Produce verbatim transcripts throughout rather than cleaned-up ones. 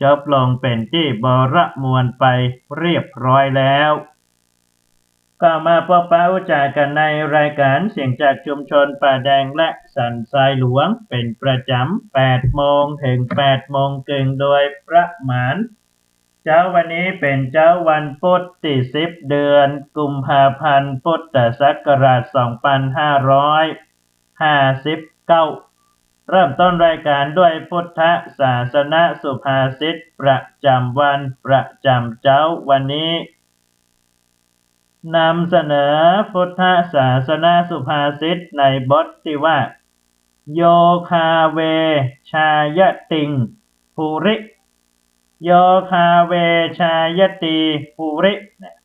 จบลงเป๋นตี้บรมวลไปเรียบร้อยแล้ว ก็มาปะปะอู้จ๋ากั๋นในรายก๋านเสียงจากชุมชนป่าแดงและสันทรายหลวงเป๋นประจ๋ำ แปดโมงเถิงแปดโมงเกิ่งโดยประมาณ เจ๊าวันนี้เป๋นเจ๊าวันปุ๊ดตี้สิบ เดือนกุมภาพันธ์ พุทธศักราชสองปันห้าร้อยห้าสิบเก้า เริ่มต้นรายก๋านด้วยพุทธศาสนสุภาษิตประจ๋ำวันประจ๋ำเจ๊าวันนี้ นำเสนอพุทธศาสนสุภาษิตในบทตี้ว่า โยคาเวชายติง ภูริ โยคาเวชายติง ภูริ เนี่ย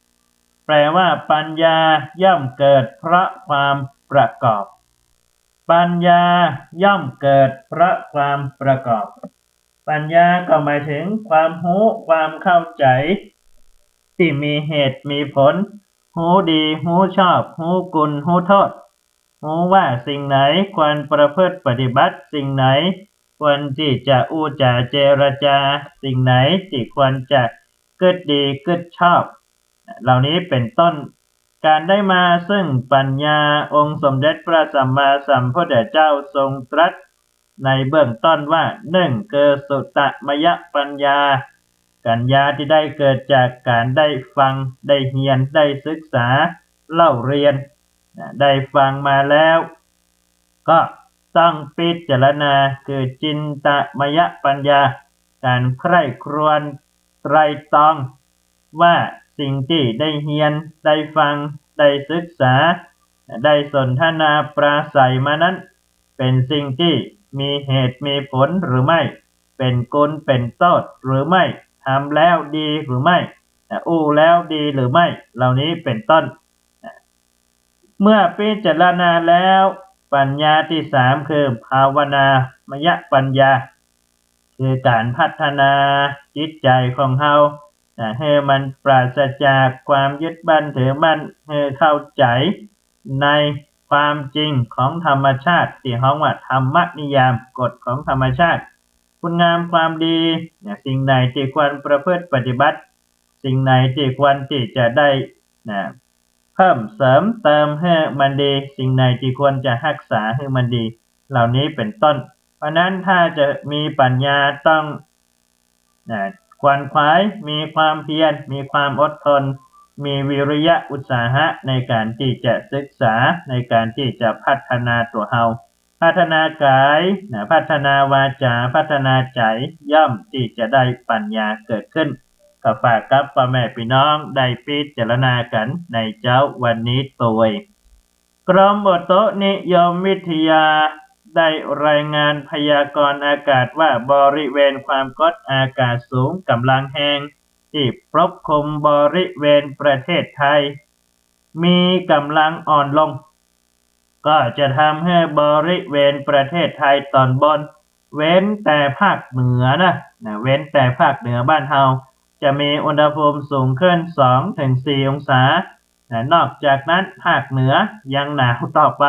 แปลว่า ปัญญาย่อมเกิดเพราะความประกอบ ปัญญาย่อมเกิดเพราะความประกอบ ปัญญาก็หมายเถิงความฮู้ ความเข้าใจ๋ ตี้มีเหตุมีผล ฮู้ดี ฮู้ชอบ ฮู้กุณ ฮู้โต้ษ ฮู้ว่าสิ่งไหนควรประพฤติปฏิบัติ สิ่งไหนควรตี้จะอู้จ๋าเจรจา สิ่งไหนตี้ควรจะกึ๊ดดีกึ๊ดชอบ เหล่านี้เป๋นต้น ก๋านได้มาซึ่งปัญญา องค์สมเด็จพระสัมมาสัมพุทธเจ้าทรงตรัสในเบื้องต้นว่า นึ่ง คือสุตตมยปัญญา ปัญญาตี้ได้เกิดจากก๋านได้ฟัง ได้เฮียน ได้ศึกษาเล่าเรียน นะ ได้ฟังมาแล้ว ก็ต้องพิจารณา คือจินตมยปัญญา ก๋านใคร่ครวญไตร่ตรอง ว่าสิ่งตี้ได้เฮียน ได้ฟัง ได้ศึกษา ได้สนทนาปราศรัยมานั้น เป๋นสิ่งตี้มีเหตุมีผลหรือไม่ เป๋นกุณเป๋นโต้ษหรือไม่ ทำแล้วดีหรือไม่ อู้แล้วดีหรือไม่ เหล่านี้เป๋นต้น เมื่อพิจารณาแล้ว ปัญญาตี้สาม คือภาวนามยปัญญา คือก๋านพัฒนาจิตใจ๋ของเฮา นะ หื้อมันปราศจากความยึดมั่นถือมั่น หื้อเข้าใจ๋ในความจริงของธรรมชาติ ตี้ฮ้องว่าธรรมนิยาม กฎของธรรมชาติ คุณงามความดี นะ สิ่งไหนตี้ควรประพฤติปฏิบัติ สิ่งไหนตี้ควรตี้จะได้ นะ เพิ่มเสริมเติมหื้อมันดี สิ่งไหนตี้ควรจะฮักษาหื้อมันดี เหล่านี้เป๋นต้น เพราะนั้นถ้าจะมีปัญญาต้อง นะ ขวนขวาย มีความเพียร มีความอดทน มีวิริยะอุตสาหะในก๋านตี้จะศึกษา ในก๋านตี้จะพัฒนาตั๋วเฮา พัฒนากาย นะ พัฒนาวาจา พัฒนาใจ๋ ย่อมตี้จะได้ปัญญาเกิดขึ้น ก็ฝากกับป้อแม่ปี้น้องได้พิจารณากั๋นในเจ๊าวันนี้ตวย กรมอุตุนิยมวิทยาได้รายงานพยากรณ์อากาศว่า บริเวณความกดอากาศสูงก๋ำลังแฮงตี้ปกคลุมบริเวณประเทศไทย มีก๋ำลังอ่อนลง ก็จะทำหื้อบริเวณประเทศไทยต๋อนบน เว้นแต่ภาคเหนือนะ นะ เว้นแต่ภาคเหนือบ้านเฮา จะมีอุณหภูมิสูงขึ้นสองเถิงสี่องศา นะ นอกจากนั้นภาคเหนือยังหนาวต่อไป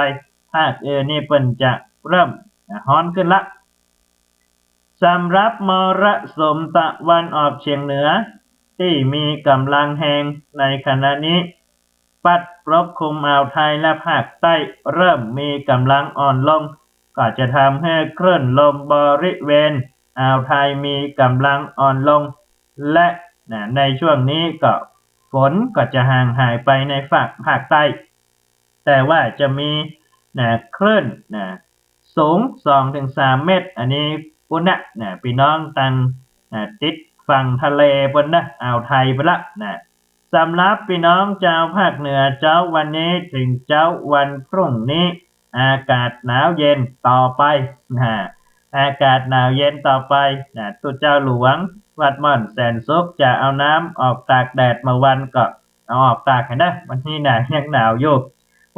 ภาคอื่นนี่เปิ้นจะเริ่ม นะ ฮ้อนขึ้นละ สำหรับมรสุมตะวันออกเฉียงเหนือตี้มีก๋ำลังแฮงในขณะนี้ ปั๊ดปกคลุมอ่าวไทยและภาคใต้เริ่มมีก๋ำลังอ่อนลง ก็จะทำหื้อคลื่นลมบริเวณอ่าวไทยมีก๋ำลังอ่อนลง และ นะ ในช่วงนี้ก็ฝนก็จะห่างหายไปในภาค ภาคใต้ แต่ว่าจะมี นะ คลื่น นะ สูงสองเถิงสามเมตร อันนี้ปู้นนะ นะ ปี้น้องตัง นะ ติดฝั่งทะเลปู้นนะ อ่าวไทยปู้นละ นะ สำหรับปี้น้องจาวภาคเหนือ เจ๊าวันนี้เถิงเจ๊าวันพรุ่งนี้ อากาศหนาวเย็นต่อไป นะ อากาศหนาวเย็นต่อไป นะ ตุ๊เจ้าหลวงวัดม่อนแสนสุขจะเอาน้ำออกตากแดดเมื่อวันก็ เอาออกตากหั้นนะ วันนี้นะยังหนาวอยู่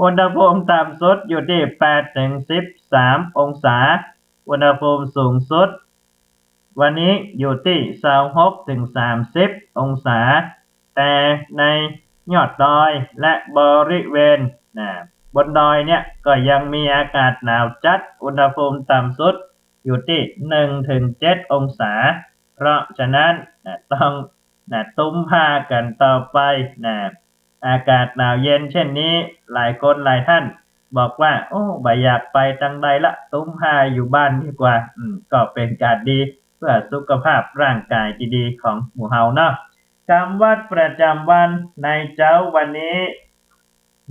อุณหภูมิต่ำสุดอยู่ตี้แปดเถิงสิบสามองศา อุณหภูมิสูงสุดวันนี้อยู่ตี้ซาวหกเถิงสามสิบองศา แต่ในยอดดอยและบริเวณ นะ บนดอยเนี่ยก็ยังมีอากาศหนาวจัด อุณหภูมิต่ำสุดอยู่ตี้หนึ่งเถิงเจ็ดองศา เพราะฉะนั้นนะ ต้องนะ ตุ้มผ้ากั๋นต่อไปนะ อากาศหนาวเย็นเช่นนี้ หลายคนหลายท่านบอกว่า โอ้ บ่อยากไปตังใดละ ตุ้มผ้าอยู่บ้านดีกว่า อืม ก็เป๋นก๋านดีเปื้อสุขภาพร่างก๋ายตี้ดีของหมู่เฮาเนาะ กำวัดประจ๋ำวันในเจ๊าวันนี้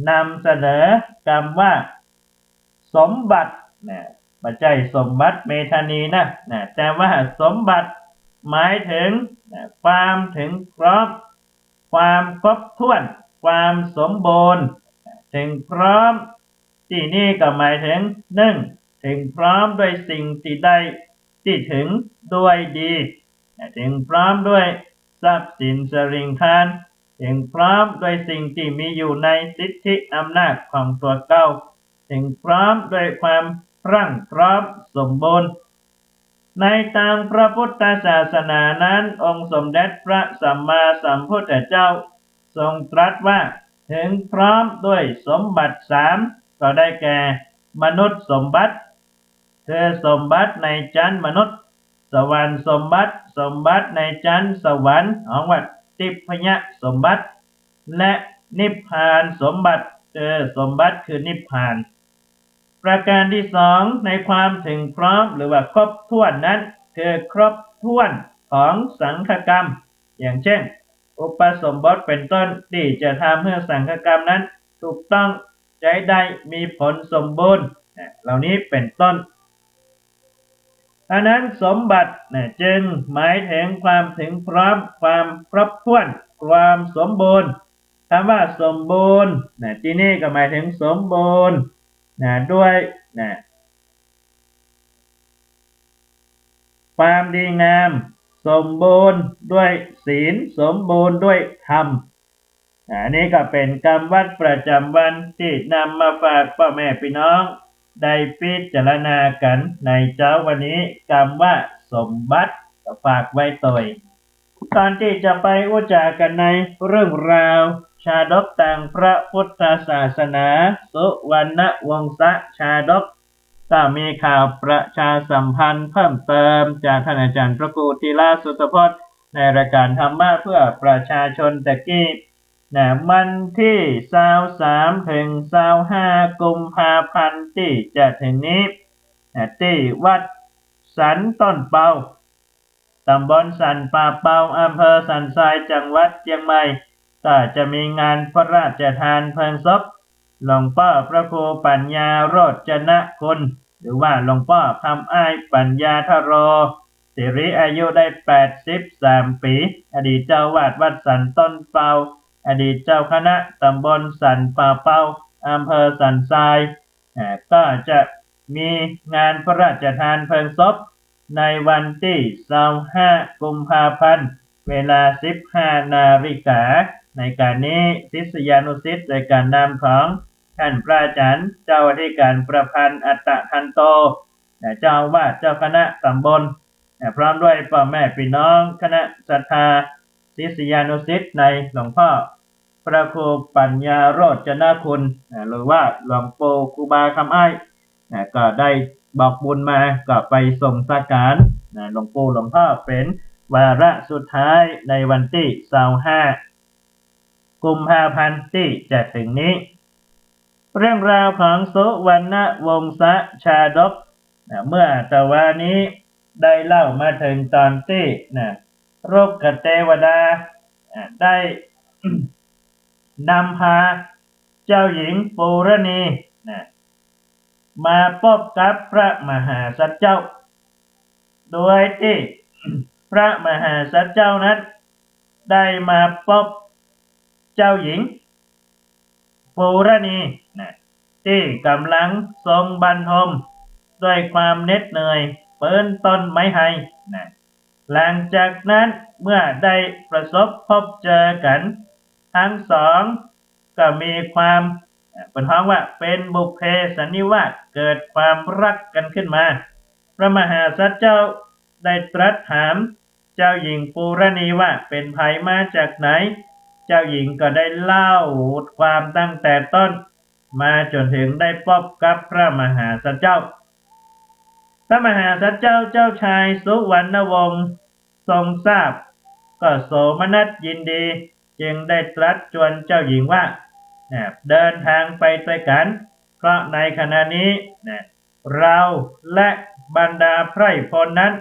นำเสนอกำว่า สมบัตินะ บ่ใจ้สมบัติเมธานีนะ นะ แต่ว่าสมบัติหมายเถิงนะ ความเถิงพร้อม ความครบถ้วน ความสมบูรณ์ เถิงพร้อม ตี้นี่ก็หมายเถิง นึ่ง เถิงพร้อมด้วยสิ่งตี้ได้ ตี้เถิงด้วยดี เถิงพร้อมด้วยทรัพย์สินสริงคาร เถิงพร้อมด้วยสิ่งตี้มีอยู่ในสิทธิอำนาจของตั๋วเก่า เถิงพร้อมด้วยความพรั่งพร้อมสมบูรณ์ ในตางพระพุทธศาสนานั้น องค์สมเด็จพระสัมมาสัมพุทธเจ้าทรงตรัสว่า เถิงพร้อมด้วยสมบัติสาม ก็ได้แก่ มนุษย์สมบัติ คือสมบัติในจั๊นมนุษย์ สวรรค์สมบัติ สมบัติในจั๊นสวรรค์ ฮ้องว่าทิพยสมบัติ และนิพพานสมบัติ คือสมบัติคือนิพพาน ประการตี้สอง ในความเถิงพร้อมหรือว่าครบถ้วนนั้น คือครบถ้วนของสังฆกรรม อย่างเช่น อุปสมบทเป๋นต้น ตี้จะทำหื้อสังฆกรรมนั้นถูกต้อง ใจ๊ได้มีผลสมบูรณ์นะ เหล่านี้เป๋นต้น อันนั้นสมบัตินะ จึงหมายเถิงความเถิงพร้อม ความครบถ้วน ความสมบูรณ์ กำว่าสมบูรณ์นะ ตี้นี่ก็หมายเถิงสมบูรณ์นะ ด้วยนะ ความดีงาม สมบูรณ์ด้วยศีล สมบูรณ์ด้วยธรรม อันนี้ก็เป๋นกำวัดประจ๋ำวันตี้นำมาฝากป้อแม่ปี้น้อง ได้พิจารณากั๋นในเจ๊าวันนี้ กำว่าสมบัติ ก็ฝากไว้ตวย ก่อนตี้จะไปอู้จ๋ากั๋นในเรื่องราวชาดกตางพระพุทธศาสนา สุวรรณวงศชาดก ก็มีข่าวประชาสัมพันธ์เพิ่มเติมจากต้านอาจ๋ารย์พระครูธีระสุทธพจน์ ในรายก๋านธรรมะเพื่อประชาชนตะกี้นะ วันตี้ซาวสามเถิงซาวห้ากุมภาพันธ์ตี้จะเถิงนี้นะ ตี้วัดสันต้นเปา ต๋ำบลสันป่าเปา อำเภอสันทราย จังหวัดเจียงใหม่ ก็จะมีงานพระราชทานเพลิงศพหลวงป้อพระครูปัญญาโรจนคุณ หรือว่าหลวงป้อคำอ้ายปัญญาธโร สิริอายุได้แปดสิบสามปี๋ อดีตเจ้าอาวาสวัดสันต้นเปา อดีตเจ้าคณะต๋ำบลสันป่าเปา อำเภอสันทราย อ่า ก็จะมีงานพระราชทานเพลิงศพในวันตี้ซาวห้ากุมภาพันธ์ เวลาสิบห้านาฬิกา ในก๋านนี้ศิษยานุศิษย์โดยก๋านนำของต้านพระอาจ๋ารย์เจ้าอธิก๋ารประพันธ์ อัตตะทันโต และเจ้าอาวาสเจ้าคณะต๋ำบล และพร้อมด้วยป้อแม่ปี้น้องคณะศรัทธาศิษยานุศิษย์ในหลวงป้อพระครูปัญญาโรจนคุณ อ่า หรือว่าหลวงปู่ครูบาคำอ้าย นะ ก็ได้บอกบุญมา ก็ไปส่งสังฆาร นะ หลวงปู่หลวงป้อเป๋นวาระสุดท้ายในวันตี้ซาวห้ากุมภาพันธ์ตี้จะเถิงนี้ เรื่องราวของสุวรรณวงศชาดก นะ เมื่อตะวานี้ได้เล่ามาเถิงต๋อนตี้ นะ รุกขเตวดา นะ ได้ นำพาเจ้าหญิงปูรณี นะ มาปบกับพระมหาสัตว์เจ้า โดยตี้พระมหาสัตว์เจ้านั้นได้มาปบเจ้าหญิงปูรณี นะ ตี้ก๋ำลังทรงบรรทมด้วยความเหน็ดเหนื่อย ปื๊นต้นไม้ไฮ นะ หลังจากนั้นเมื่อได้ประสบพบเจอกั๋น ตึงสองก็มีความ เปิ้นฮ้องว่าเป๋นบุพเพสันนิวาส เกิดความฮักกั๋นขึ้นมา พระมหาสัตว์เจ้าได้ตรัสถามเจ้าหญิงปูรณีว่าเป๋นใผมาจากไหน เจ้าหญิงก็ได้เล่าความตั้งแต่ต้น มาจ๋นเถิงได้ปบกับพระมหาสัตว์เจ้า พระมหาสัตว์เจ้าเจ้าชายสุวรรณวงศ์ ทรงทราบ ก็โสมนัสยินดี จึงได้ตรัสจวนเจ้าหญิงว่า นะ เดินทางไปตวยกั๋น เพราะในขณะนี้ นะ เราและบรรดาไพร่พลนั้น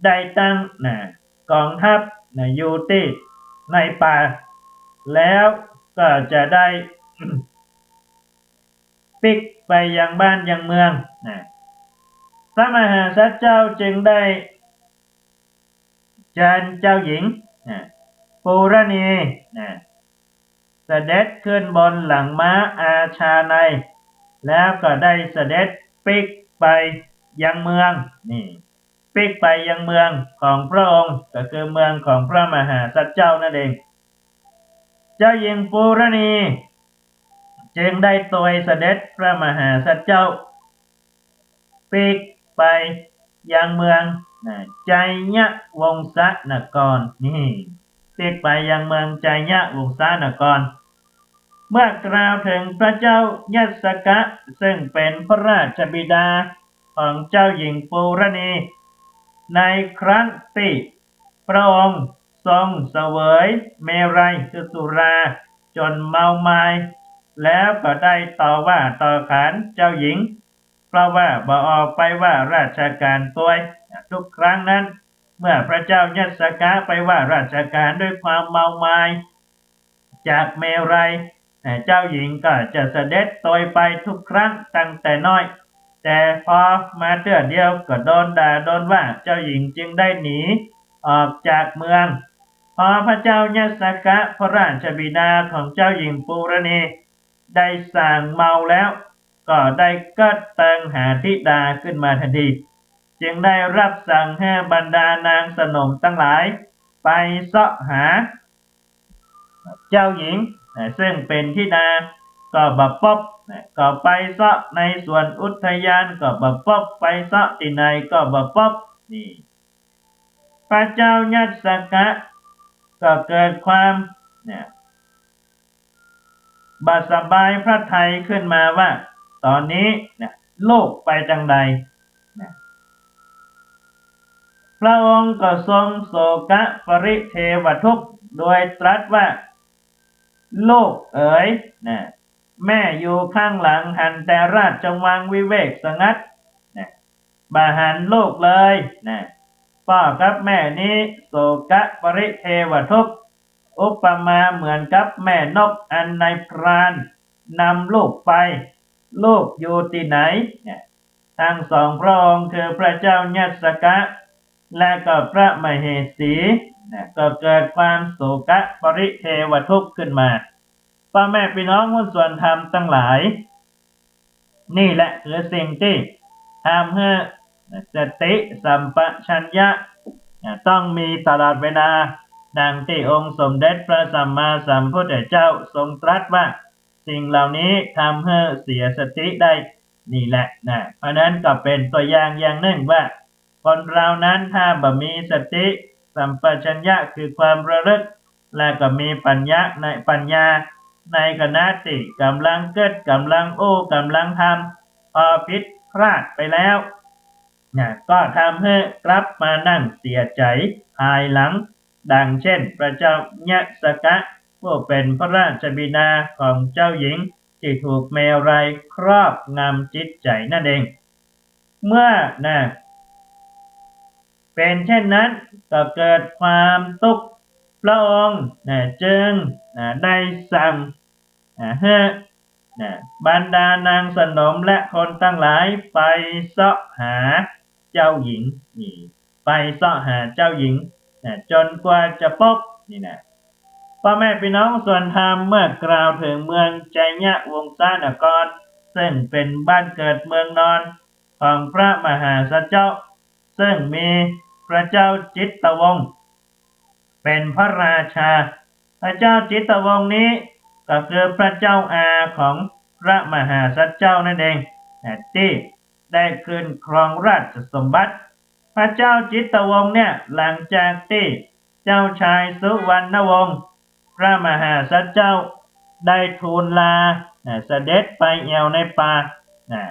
ได้ตั้ง นะ ก๋องทัพ นะ อยู่ตี้ในป่า แล้วก็จะได้ ปิ๊กไปยังบ้านยังเมือง นะ พระมหาสัตว์เจ้าจึงได้ เจิญเจ้าหญิง นะ ปูรณี นะ เสด็จขึ้นบนหลังม้าอาชาไนย แล้วก็ได้เสด็จปิ๊กไปยังเมือง นี่ ปิ๊กไปยังเมืองของพระองค์ ก็คือเมืองของพระมหาสัตว์เจ้านั่นเอง เจ้าหญิงปูรณี จึงได้ตวยเสด็จพระมหาสัตว์เจ้า ปิ๊กไปยังเมือง นะ ไชยวงศนคร นี่ ปิ๊กไปยังเมืองไชยวงศนคร เมื่อกล่าวถึงพระเจ้ายัสสกะ ซึ่งเป็นพระราชบิดาของเจ้าหญิงปูรณี ในครั้งตี้พระองค์ทรงเสวยเมรัยคือสุรา จ๋นเมามาย แล้วก็ได้ต่อว่าต่อขานเจ้าหญิง เพราะว่าบ่ออกไปว่าราชการตวย ทุกครั้งนั้น เมื่อพระเจ้ายัสสกะไปว่าราชการด้วยความเมามาย จากเมรัย เจ้าหญิงก็จะเสด็จตวยไปทุกครั้งตั้งแต่น้อย แต่พอมาเตื้อเดียวก็โดนด่าโดนว่า เจ้าหญิงจึงได้หนีออกจากเมือง พอพระเจ้ายัสสกะพระราชบิดาของเจ้าหญิงปูรณี ได้ส่างเมาแล้ว ก็ได้เกิดเติงหาธิดาขึ้นมาทันที จึงได้รับสั่งหื้อบรรดานางสนมตังหลาย ไปเซาะหาเจ้าหญิง นะ ซึ่งเป๋นธิดา ก็บ่ปบ นะ ก็ไปเซาะในสวนอุทยานก็บ่ปบ ไปเซาะตี้ไหนก็บ่ปบ นี่ พระเจ้ายัสสกะ ก็เกิดความ นะ บ่สบายพระทัยขึ้นมาว่า ต๋อนนี้ นะ ลูกไปตางใด นะ พระองค์ก็ทรงโศกปริเทวทุกข์ โดยตรัสว่า ลูกเอ๋ย นะ แม่อยู่ข้างหลังหันแต่ราชวังวิเวกสงัด นะ บ่หันลูกเลย นะ ป้อกับแม่นี้โศกปริเทวทุกข์ อุปมาเหมือนกับแม่นกอันนายพรานนำลูกไป ลูกอยู่ตี้ไหน นะ ทั้งสองพระองค์คือพระเจ้ายัสสกะ และก็พระมเหสี นะ ก็เกิดความโศกปริเทวทุกข์ขึ้นมา ป้อแม่ปี้น้องมวลชนธรรมตังหลาย นี่แหละคือสิ่งตี้ทำหื้อสติสัมปชัญญะ นะ ต้องมีตลอดเวลา ดังตี้องค์สมเด็จพระสัมมาสัมพุทธเจ้าทรงตรัสว่า สิ่งเหล่านี้ทำหื้อเสียสติได้ นี่แหละ นะ เพราะนั้นก็เป๋นตั๋วอย่างอย่างนึ่งว่า คนเรานั้นถ้าบ่มีสติสัมปชัญญะคือความระลึก และก็มีปัญญาใน ปัญญาในขณะตี้ก๋ำลังกึ๊ด ก๋ำลังอู้ ก๋ำลังทำ พอผิดพลาดไปแล้ว นะ ก็ทำหื้อกลับมานั่งเสียใจ๋ภายหลัง ดังเช่นพระเจ้ายัสสกะ ผู้เป๋นพระราชบิดาของเจ้าหญิงตี้ถูกเมรัยครอบงำจิตใจ๋นั่นเอง เมื่อ นะ เป๋นเช่นนั้นก็เกิดความตุ๊กข์ พระองค์ นะ จึง นะ ได้สั่ง นะ หื้อ นะ บรรดานางสนมและคนตังหลายไปเซาะหาเจ้าหญิง นี่ ไปเซาะหาเจ้าหญิง นะ จ๋นกว่าจะปบ นี่นะ ป้อแม่ปี้น้องมวลชนธรรม เมื่อกล่าวถึงเมืองไชยวงศนคร ซึ่งเป๋นบ้านเกิดเมืองนอนของพระมหาสัตว์เจ้า ซึ่งมีพระเจ้าจิตตวงศ์เป๋นพระราชา พระเจ้าจิตตวงศ์นี้ก็คือพระเจ้าอาของพระมหาสัตว์เจ้านั่นเอง นะ ตี้ได้ขึ้นครองราชสมบัติ พระเจ้าจิตตวงศ์เนี่ย หลังจากตี้เจ้าชายสุวรรณวงศ์ พระมหาสัตว์เจ้าได้ทูลลา นะ เสด็จไปแอ่วในป่า นะ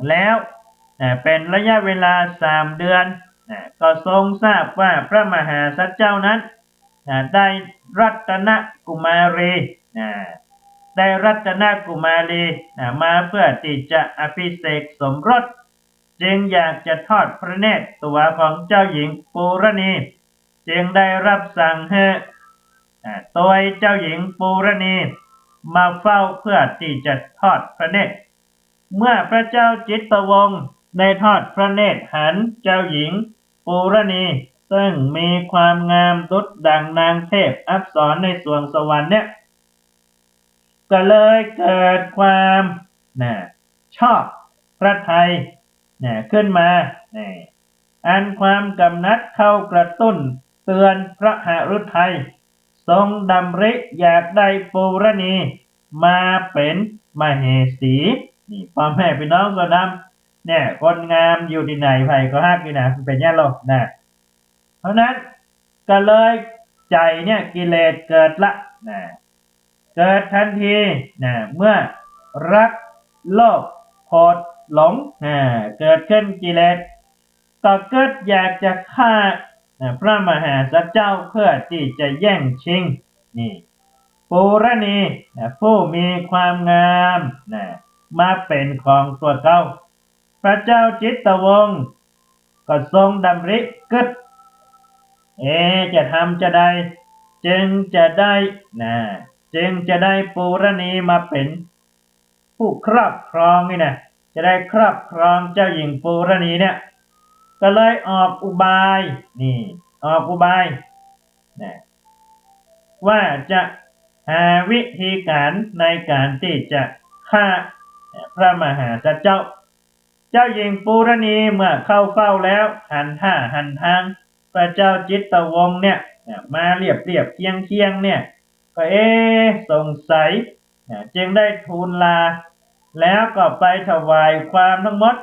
แล้ว นะ เป๋นระยะเวลาสามเดือน นะ ก็ทรงทราบว่าพระมหาสัจเจ้านั้น นะ ได้รัตนกุมารี นะ ได้รัตนกุมารี นะ มาเพื่อที่จะอภิเษกสมรส จึงอยากจะทอดพระเนตรตัวของเจ้าหญิงปูรณี จึงได้รับสั่งหื้อ อ่า โตยเจ้าหญิงปูรณีมาเฝ้าเพื่อที่จะทอดพระเนตร เมื่อพระเจ้าจิตตวงศ์ได้ทอดพระเนตรหันเจ้าหญิงปูรณี ซึ่งมีความงามดุจดังนางเทพอัปสรในสวงสวรรค์เนี่ย ก็เลยเกิดความ นะ ชอบพระทัย นะ ขึ้นมา นะ อันความกำนัดเข้ากระตุ้นเตือนพระหฤทัย ทรงดำริอยากได้ปูรณีมาเป็นมเหสี นี่ ป้อแม่ปี้น้องส่วนธรรม เนี่ย คนงามอยู่ตี้ไหนใผก็ฮักนี่นะ มันเป๋นอย่างนั้นลอ นะ เพราะนั้นก็เลยใจ๋เนี่ยกิเลสเกิดละ นะ เกิดทันที นะ เมื่อรักโลภโกรธหลง อ่า เกิดขึ้นกิเลส ก็กึ๊ดอยากจะฆ่า นะ พระมหาสัจเจ้าเพื่อที่จะแย่งชิง นี่ ปูรณี นะ ผู้มีความงาม นะ มาเป๋นของตั๋วเก่า พระเจ้าจิตตวงศ์ก็ทรงดำริกึ๊ด เอ๊ะ จะทำจาใด จึงจะได้ นะ จึงจะได้ปูรณีมาเป๋นผู้ครอบครองนี่นะ จะได้ครอบครองเจ้าหญิงปูรณีเนี่ย ก็เลยออกอุบาย นี่ ออกอุบาย นะ ว่าจะหาวิธีก๋านในก๋านตี้จะฆ่าพระมหาสัจเจ้า เจ้าหญิงปูรณีเมื่อเข้าเฝ้าแล้ว หันท่าหันทาง พระเจ้าจิตตวงศ์เนี่ย นะ มาเรียบๆ เคียงๆ เนี่ย ก็ เอ๊ะ สงสัย นะ จึงได้ทูลลา แล้วก็ไปถวายความทั้งหมด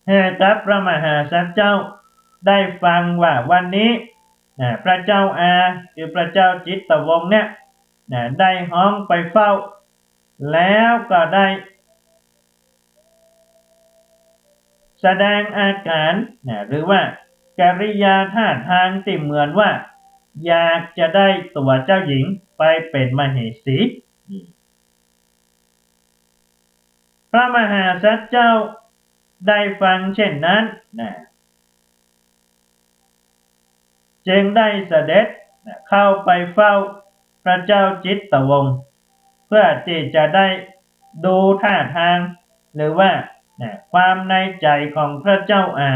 หื้อกับพระมหาสัจเจ้าได้ฟังว่าวันนี้ นะ พระเจ้าอา คือพระเจ้าจิตตวงศ์เนี่ย นะ ได้ฮ้องไปเฝ้า แล้วก็ได้แสดงอาก๋าน นะ หรือว่ากิริยาท่าทางตี้เหมือนว่า อยากจะได้ตั๋วเจ้าหญิงไปเป๋นมเหสี พระมหาสัจเจ้าได้ฟังเช่นนั้น นะ จึงได้เสด็จ นะ เข้าไปเฝ้าพระเจ้าจิตตวงศ์ เพื่อตี้จะได้ดูท่าทาง หรือว่า นะ ความในใจ๋ของพระเจ้าอา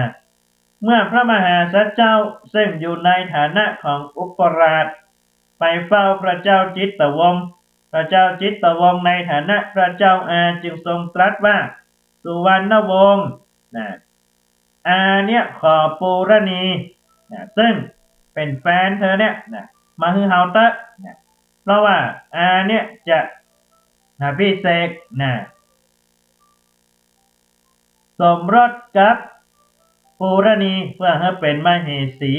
เมื่อพระมหาสัจเจ้าซึ่งอยู่ในฐานะของอุปราชไปเฝ้าพระเจ้าจิตตวงศ์ พระเจ้าจิตตวงศ์ในฐานะพระเจ้าอาจึงทรงตรัสว่า สุวรรณวงศ์ นะ อาเนี่ยขอปูรณี นะ ซึ่งเป๋นแฟนเธอเนี่ย นะ มาหื้อเฮาเต๊อะ นะ เพราะว่าอาเนี่ยจะอภิเษก นะ สมรสกับปูรณีเพื่อหื้อเป๋นมเหสี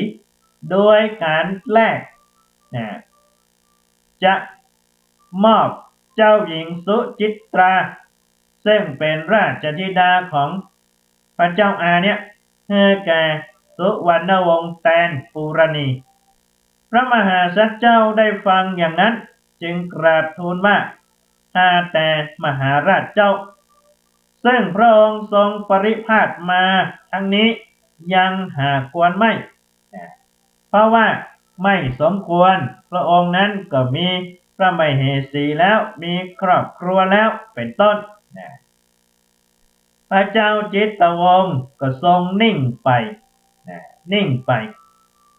โดยก๋านแลก นะ จะมอบเจ้าหญิงสุจิตรา ซึ่งเป๋นราชธิดาของพระเจ้าอาเนี่ย หื้อแก่สุวรรณวงศ์แตนปูรณี พระมหาสัจเจ้าได้ฟังอย่างนั้น จึงกราบทูลว่า ข้าแต่มหาราชเจ้า ซึ่งพระองค์ทรงปริพาสมาทั้งนี้ยังหาควรไม่ นะ เพราะว่าไม่สมควร พระองค์นั้นก็มีพระมเหสีแล้ว มีครอบครัวแล้ว เป๋นต้น นะ พระเจ้าจิตตวงศ์ก็ทรงนิ่งไป นะ นิ่งไป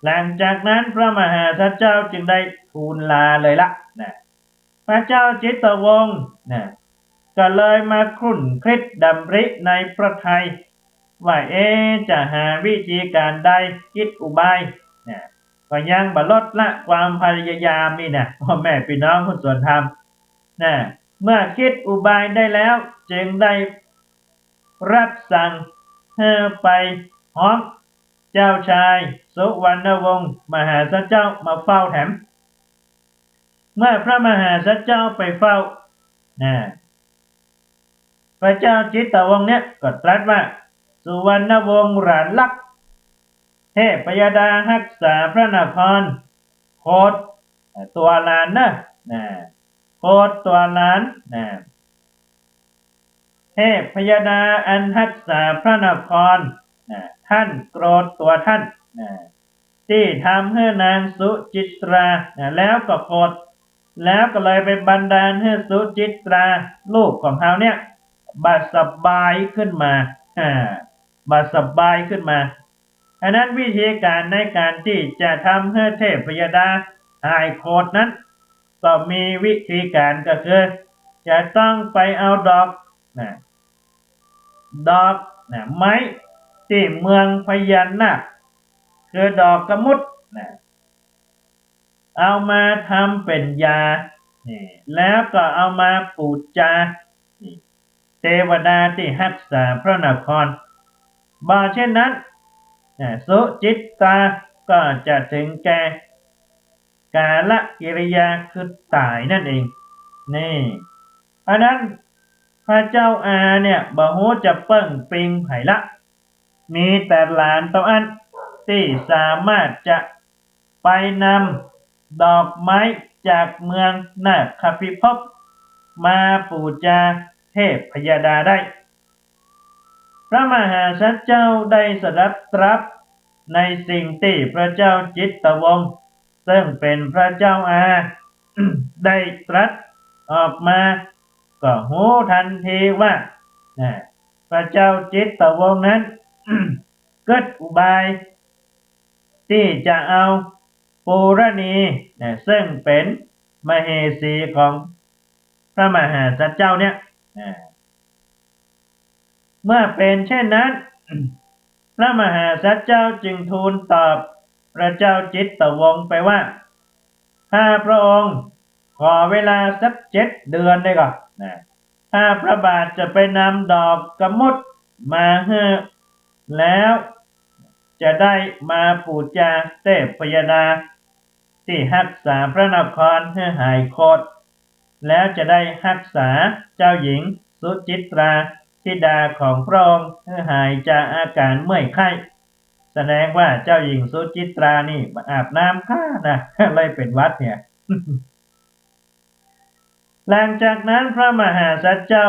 หลังจากนั้นพระมหาสัจเจ้าจึงได้ทูลลาเลยละ นะ พระเจ้าจิตตวงศ์ นะ ก็เลยมาครุ่นคิดดำริในพระทัย ว่า เอ๊ะ จะหาวิธีก๋านใด คิดอุบาย นะ ก็ยังบ่ลดละความพยายามนี่นะ ป้อแม่ปี้น้องผู้ส่วนธรรม นะ เมื่อคิดอุบายได้แล้ว จึงได้รับสั่งหื้อไปฮ้องเจ้าชายสุวรรณวงศ์มหาสัจเจ้ามาเฝ้าแถม เมื่อพระมหาสัจเจ้าไปเฝ้า นะ พระเจ้าจิตตวงศ์เนี่ยก็ตรัสว่า สุวรรณวงศ์หลานรัก พยดาฮักษาพระนคร โขดตั๋วหลานเน่อ นะ โขดตั๋วหลาน นะ เทพพยดาอันฮักษาพระนคร นะ ท่านโกรธตั๋วท่าน นะ ตี้ทำหื้อนางสุจิตรา นะ แล้วก็โขด แล้วก็เลยไปบันดาลหื้อสุจิตรา ลูกของเฮาเนี่ย บ่สบายขึ้นมา อ่า บ่สบายขึ้นมา อันนั้นวิธีก๋านในก๋านตี้จะทำหื้อเทพพยดาหายโขดนั้น ก็มีวิธีก๋านก็คือ จะต้องไปเอาดอก นะ ดอก นะ ไม้ตี้เมืองพญานาค คือดอกกะมุด นะ เอามาทำเป๋นยา นี่ แล้วก็เอามาปู๋จา นี่ เตวดาตี้ฮักษาพระนคร บ่เช่นนั้น นะ สุจิตราก็จะเถิงแก่กาลกิริยาคือต๋ายนั่นเอง นี่ อันนั้นพระเจ้าอาเนี่ยบ่ฮู้จะเปิ้งปิงใผละ มีแต่หลานเต้าอั้นตี้สามารถจะไปนำดอกไม้จากเมืองนาคพิภพมาปู๋จาเทพพยดาได้ พระมหาสัจเจ้าได้สดับตรัสในสิ่งตี้พระเจ้าจิตตวงศ์ ซึ่งเป๋นพระเจ้าอา ได้ตรัสออกมา ก็ฮู้ตันทีว่า นะ พระเจ้าจิตตวงศ์นั้น กึ๊ดอุบายตี้จะเอาปูรณี นะ ซึ่งเป๋นมเหสีของพระมหาสัจเจ้าเนี่ย นะ เมื่อเป๋นเช่นนั้น พระมหาสัจเจ้าจึงทูลตอบพระเจ้าจิตตวงศ์ไปว่า ข้าพระองค์ขอเวลาสักเจ็ดเดือนได้ก่อ นะ ข้าพระบาทจะไปนำดอกกะมุดมาหื้อ แล้วจะได้มาปู๋จาเทพพยดา ตี้ฮักษาพระนครหื้อหายโขด แล้วจะได้ฮักษาเจ้าหญิงสุจิตราธิดาของพระองค์หื้อหายจากอาก๋านเมื่อยไข้ แสดงว่าเจ้าหญิงสุจิตรานี่บ่อาบน้ำก้านะ เลยเป๋นหวัดเนี่ย หลังจากนั้นพระมหาสัจเจ้า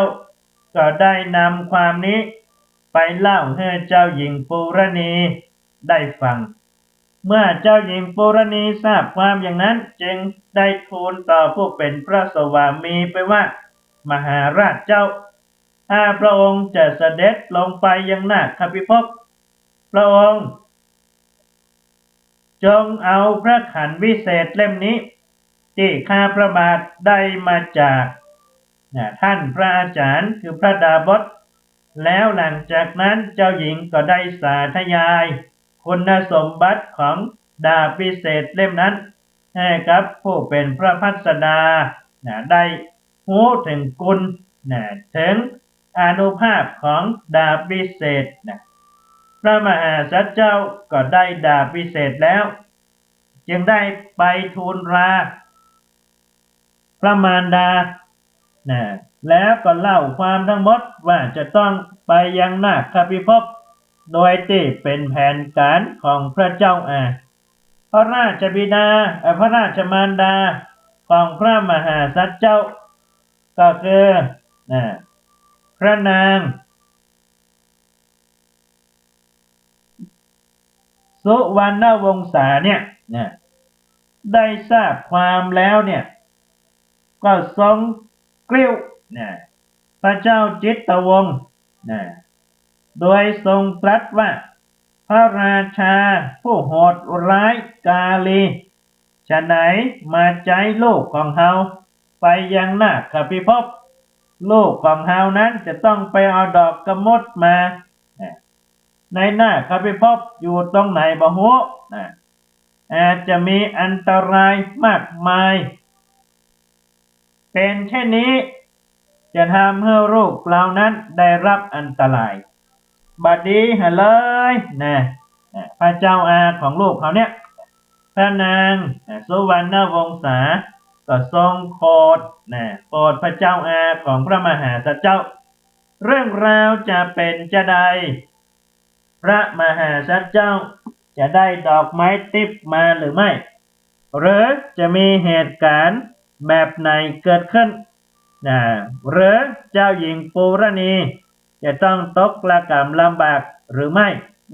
ก็ได้นำความนี้ไปเล่าหื้อเจ้าหญิงปูรณีได้ฟัง เมื่อเจ้าหญิงปูรณีทราบความอย่างนั้น จึงได้ทูลต่อผู้เป๋นพระสวามีไปว่า มหาราชเจ้า ถ้าพระองค์จะเสด็จลงไปยังนาคพิภพ พระองค์ จงเอาพระขันวิเศษเล่มนี้ ตี้ข้าพระบาทได้มาจาก นะ ท่านพระอาจารย์คือพระดาบส แล้วหลังจากนั้นเจ้าหญิงก็ได้สาธยายคุณสมบัติของดาบวิเศษเล่มนั้น ให้กับผู้เป๋นพระพัสดา นะ ได้ฮู้เถิงคุณ นะ เถิงอานุภาพของดาบวิเศษ นะ พระมหาสัจเจ้าก็ได้ดาบวิเศษแล้ว จึงได้ไปทูลลาพระมารดา นะ แล้วก็เล่าความทั้งหมดว่าจะต้องไปยังนาคพิภพ โดยตี้เป๋นแผนก๋านของพระเจ้าอา พระราชบิดา เอ่อ พระราชมารดาของพระมหาสัจเจ้า ก็คือ นะ พระนาง สุวรรณวงศาเนี่ย นะ ได้ทราบความแล้วเนี่ย ก็ทรงกริ้ว นะ พระเจ้าจิตตวงศ์ นะ โดยทรงตรัสว่า พระราชาผู้โหดร้ายกาลี ฉะไหนมาใจ๊ลูกของเฮาไปยังนาคพิภพ ลูกของเฮานั้นจะต้องไปเอาดอกกะมุดมา นะ ในนาคพิภพอยู่ตรงไหนบ่ฮู้ นะ อาจจะมีอันตรายมากมาย เป๋นเช่นนี้ จะทำให้ลูกเฮานั้นได้รับอันตราย บ่ดีหาเลย นะ นะ พระเจ้าอาของลูกเฮาเนี่ย พระนาง นะ สุวรรณวงศา ก็ทรงโขด นะ โขดพระเจ้าอาของพระมหาสัจเจ้า เรื่องราวจะเป๋นจาใด พระมหาสัจเจ้า จะได้ดอกไม้ติ๊บมาหรือไม่ หรือจะมีเหตุก๋ารณ์แบบไหนเกิดขึ้น นะ หรือเจ้าหญิงปูรณี จะต้องตกระกำลำบากหรือไม่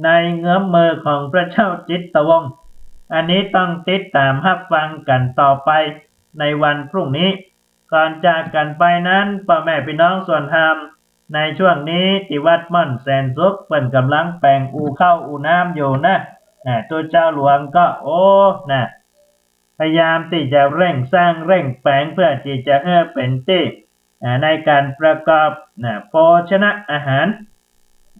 ในเงื้อมมือของพระเจ้าจิตตวงศ์ อันนี้ต้องติดต๋ามฮับฟังกั๋นต่อไปในวันพรุ่งนี้ ก่อนจากกั๋นไปนั้น ป้อแม่ปี้น้องส่วนธรรม ในช่วงนี้ตี้วัดม่อนแสนสุข เปิ้นก่ำลังแป๋งอู่ข้าวอู่น้ำอยู่นะ นะ ตุ๊เจ้าหลวงก็ โอ้ นะ พยายามตี้จะเร่งสร้างเร่งแป๋งเพื่อตี้จะหื้อเป๋นตี้ อ่า ในก๋านประกอบ นะ โภชนะอาหาร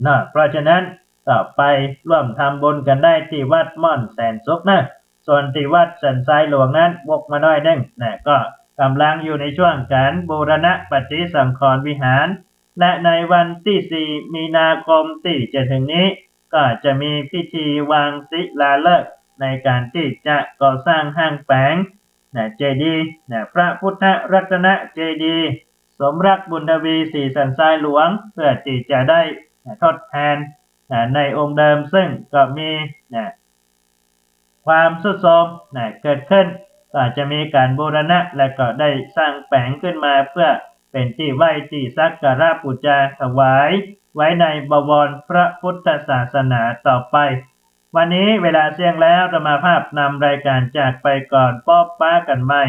เนาะ เพราะฉะนั้นก็ไปร่วมทำบุญกั๋นได้ตี้วัดม่อนแสนสุขนะ ส่วนตี้วัดสันทรายหลวงนั้นวกมาหน้อยนึ่งนะ ก็ก่ำลังอยู่ในช่วงก๋านบูรณะปฏิสังขรณ์วิหาร และในวันตี้สี่มีนาคมตี้จะถึงนี้ ก็จะมีพิธีวางศิลาฤกษ์ในก๋านตี้จะก่อสร้างห้างแป๋ง นะ เจดีย์ นะ พระพุทธรัตนเจดีย์ สมรักบุญทวี ศรีสันทรายหลวง เพื่อตี้จะได้ นะ ทดแทน นะ ในองค์เดิม ซึ่งก็มี นะ ความทรุดโทรม นะ เกิดขึ้น ก็จะมีก๋านบูรณะ และก็ได้สร้างแป๋งขึ้นมาเพื่อเป๋นตี้ไหว้ตี้สักการะปู๋จาถวายไว้ในบวรพระพุทธศาสนาต่อไป วันนี้เวลาเที่ยงแล้ว อาตมาภาพนำรายก๋านจากไปก่อน ปบปะกั๋นใหม่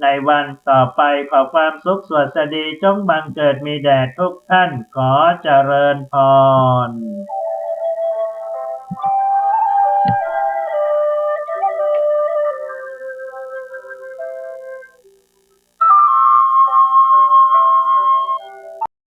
ในวันต่อไป ขอความสุขสวัสดีจงบังเกิดมีแด่ทุกท่าน ขอเจริญพร